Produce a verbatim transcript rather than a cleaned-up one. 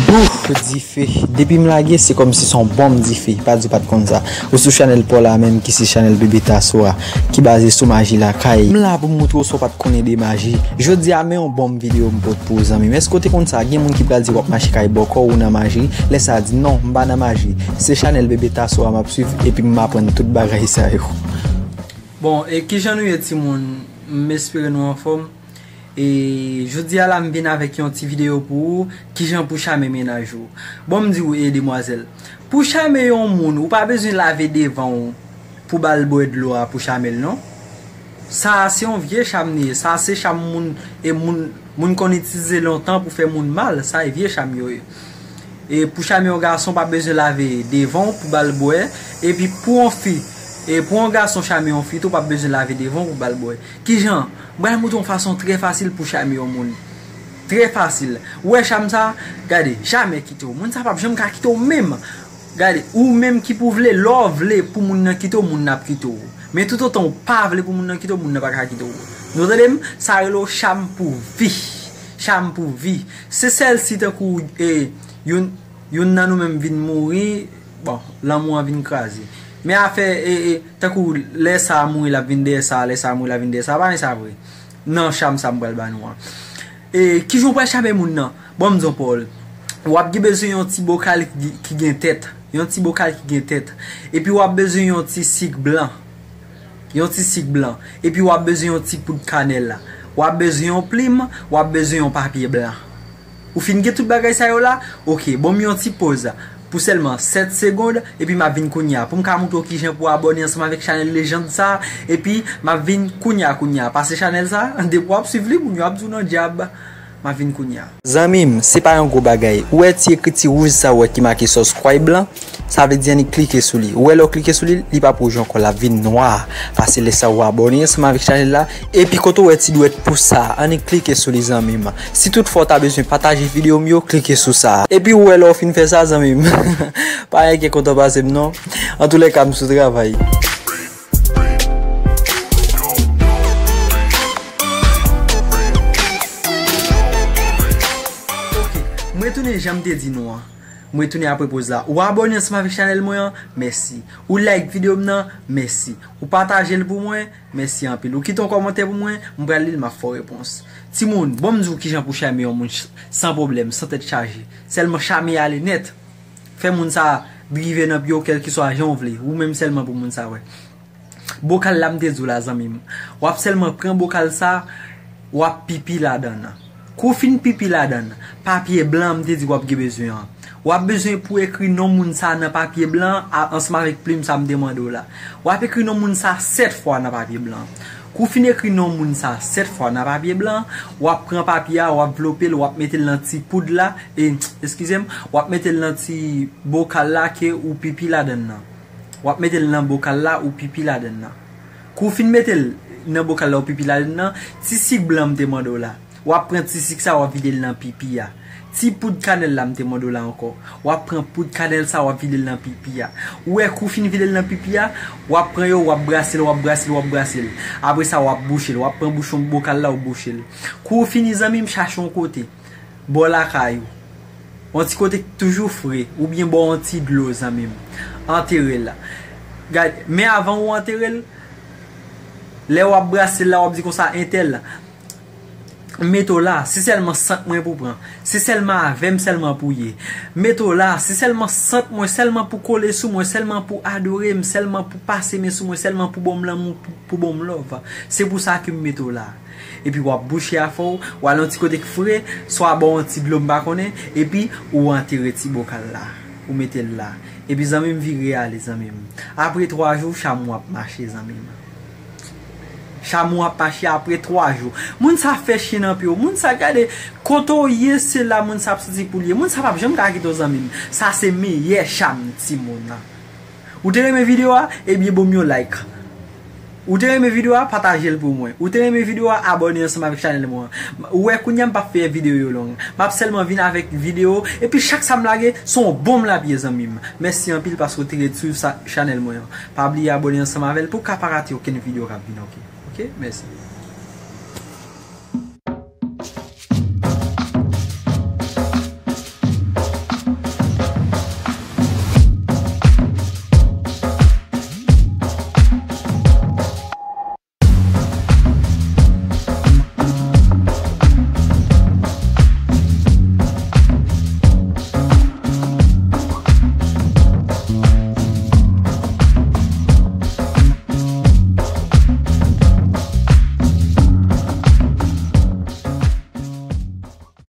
Ouh, dife. Depi m lage, se kòmsi se yon bonm dife. Pa di w pa t konn sa. Ou sou chanèl pa w la menm, ki se chanèl Bebe Tasso a, ki baze sou maji lakay. M la pou m montre w sa w pa t konnen de maji. Jodi a, men yon bonm videyo m pote pou ou, zanmi m. Èske w te konn sa? Gen moun ki pral di w ap mache kay bòkò, ou nan maji. Lè sa a, di non, m pa nan maji. Se chanèl Bebe Tasso a m ap swiv, epi m aprann tout bagay sa yo. Bon, e kijan nou ye, timoun? M espere nou anfòm. E jodi a la, m vin avèk yon ti videyo pou ou, kijan pou chame mennaj ou. Bon, m di w, e demwazèl, pou chame yon moun, ou pa bezwen lave devan w pou ba l bwè dlo a pou chame l, non. Sa a se yon vye cham li ye. Sa a se cham moun, e moun, moun konn itilize lontan pou fè moun mal. Sa e vye cham yo ye. E pou chame yon gason, pa bezwen lave devan w pou ba l bwè. Epi pou yon fi, e pou yon gason chame yon fi tou, pa bezwen lave devan w pou ba l bwè. Kijan? M pral montre w yon fason trè fasil pou chame yon moun. Trè fasil. Ou wè cham sa? Gade, jamè kite w. Moun sa p ap janm ka kite w menm. Gade, ou menm ki pou vle, lè w vle pou moun nan kite w, moun nan ap kite w. Men toutotan w pa vle pou moun nan kite w, moun nan pa ka kite w. Nou tande m? Sa rele w cham pou vi. Cham pou vi. Se sèl si tankou, e, youn, youn nan nou menm vin mouri, bon, lanmou an vin kraze. Men afè, e, e, tankou lè sa a mouri, l ap vin dèyè sa a, lè sa a mouri, l ap vin dèyè sa a, pa gen sa vre. Nan cham sa m pral ba nou an. E, kijan w pral chame moun nan? Bon, m di w, Paul, w ap gen bezwen yon ti bokal ki, ki gen tèt. Yon ti bokal ki gen tèt. Epi w ap bezwen yon ti sik blan. Yon ti sik blan. Epi w ap bezwen yon ti poud kanèl la. W ap bezwen yon plim, w ap bezwen yon papye blan. Ou fin gen tout bagay sa yo la? Oke, ban m yon ti poz pou sèlman sèt segonn, epi m ap vin kounye a. Pou m ka montre w kijan pou abòne ansanm avèk chanèl lejann sa, epi m ap vin kounye a, kounye a. Pase chanèl sa, depi w ap swiv li, moun yo ap di w nan dyab. M ap vin kounye a. Zanmi m, se pa yon gwo bagay. Ou wè ti ekriti wouj sa ou wè ki make subscribe lan? Sa vle di annik klike sou li. Ou wè lè w klike sou li, li p ap wouj ankò, l ap vin nwa. Pase lè sa ou abòne ansanm avèk chanèl la. Epi kote w wè ti dwèt pous sa, annik klike sou li, zanmi m. Si toutfwa w ta bezwen pataje videyo m yo, klike sou sa. Epi ou wè lè w fin fè sa, zanmi m. Pa gen kontan pase m non. Antoulèka, m sou travay. Ok, m retounen jan m te di nou an. M retounen apre poz la. Ou abòne ansanm avèk chanèl mwen an? Mèsi. Ou like videyo m nan? Mèsi. Ou pataje l pou mwen? Mèsi anpil. Ou kite yon kòmantè pou mwen? M pral li l, m ap fè w repons. Timoun, ban m di w kijan pou chame yon moun ch-, san pwoblèm, san tèt chaje. Sèlman chame ale nèt. Fè moun sa drive nan pye w kèlkeswa jan w vle. Ou menm sèlman pou moun sa wè. Bokal la m te di w la, zanmi m. W ap sèlman pran bokal sa, w ap pipi ladan l. Kou w fin pipi ladan l, papye blan m te di w ap gen bezwen an. W ap bezwen pou ekri non moun sa nan papye blan a, ansanm avèk plim sa m te mande w la. W ap ekri non moun sa sèt fwa nan papye blan. Kou w fin ekri non moun sa sèt fwa nan papye blan, w ap pran papye a, w ap vlope l, w ap mete l nan ti poud la, e, eskize m, w ap mete l nan ti bokal la ke ou pipi ladan l nan. W ap mete l nan bokal la ou pipi ladan l nan. Kou w fin mete l nan bokal la ou pipi ladan l nan, ti sik blan m te mande w la. W ap pran ti sik sa, w ap vide l nan pipi a. Ti poud kanèl la m te mande w la ankò. W ap pran poud kanèl sa, w ap vide l nan pipi a. Ou wè, kou w fin vide l nan pipi a, w ap pran yo, w ap brase l, w ap brase l, w ap brase l. Apre sa, w ap bouche l. W ap pran bouchon bokal la, w bouche l. Kou w fini, zanmi m, chache yon kote bò lakay ou. Yon ti kote ki toujou fre, oubyen bò yon ti dlo, zanmi m. Antere l. Gad, men avan ou antere l, lè w ap brase l la, w ap di konsa, entèl, mete w la, se sèlman sant mwen pou pran. Se sèlman avè m sèlman pou ye. Mete w la, se sèlman sant mwen sèlman pou kole sou mwen, sèlman pou adore m, sèlman pou pase men sou mwen, sèlman pou ban m lanmou, pou, pou ban m love. Se pou sa ke m mete w la. Epi w ap bouche afè w, w al yon ti kote k fre, swa bò yon ti dlo m pa konnen, epi ou antere ti bokal la, ou mete l la. Epi zanmi m vire ale, zanmi m. Apre twa jou, cham ou ap mache, zanmi m. Cham ou ap mache apre twa jou. Moun sa fè chen nan pye w. Moun sa gade, kote w ye, se la moun sa ap santi pou l ye. Moun sa p ap janm ka kite w, zanmi m. Sa se meyè cham timoun nan. Ou te renmen videyo a? Ebyen, ban m yon like. Ou te renmen videyo a? Pataje l pou mwen. Ou te renmen videyo a? Abòne ansanm avèk chanèl mwen an. Ou wè, kounye a m p ap fè videyo yo long. M ap sèlman vin avèk videyo. Epi chak sa m lage, se yon bonm l ap ye, zanmi m. Mèsi anpil paske w te ret swiv sa, chanèl mwen an. Pa bliye abòne ansanm avè l pou w ka pa rate okenn videyo k ap vini, oke? Oke? Mèsi.